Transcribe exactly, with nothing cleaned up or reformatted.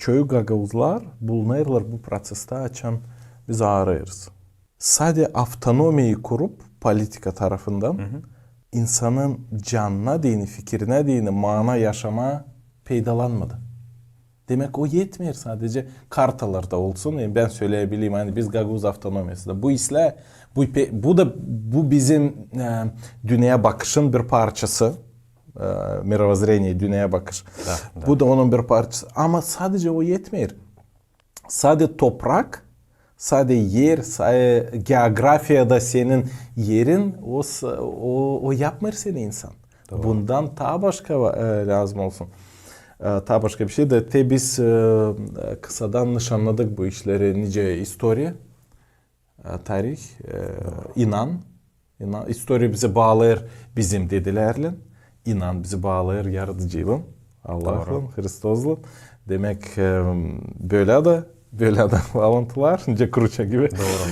Çoyu gagauzlar bulunêrlar bu prosestä, açan biz aarêêrız. Sade avtonomiyayı kurup politika tarafından insanın canına deyni, fikirinä deyni, maana yaşamaa peydalanmadı. Demäk, o etmeer sadece kartalarda olsun, e, bän söleyebileyim, ani biz gagauz avtonomiyasında. Bu islää, bu, pe- bu da bu bizim e, dünneyä bakışın bir parçası. E, мировоззрение, dünneyä bakış. Bu da onun bir parçası. Ama sadece o etmeer. Sade toprak, sade er, sade geografiyada senin erin, o, s- o, o yapmêêr seni insan. Bundan taa başka va- e, lääzım olsun. E, taa başka bir şey dä, te biz e, kısadan nışannadık bu işleri, nicä istoriya, e, tarih, e, inan. İnan, istoriya bizi baalêêr bizim dedilärlän, inan bizi baalêêr Yaradıcıylan, Allahlan, Hristoslan. Demäk, e, bölä dä, bölä dä baalantılar, nicä kruça gibi. Dooru.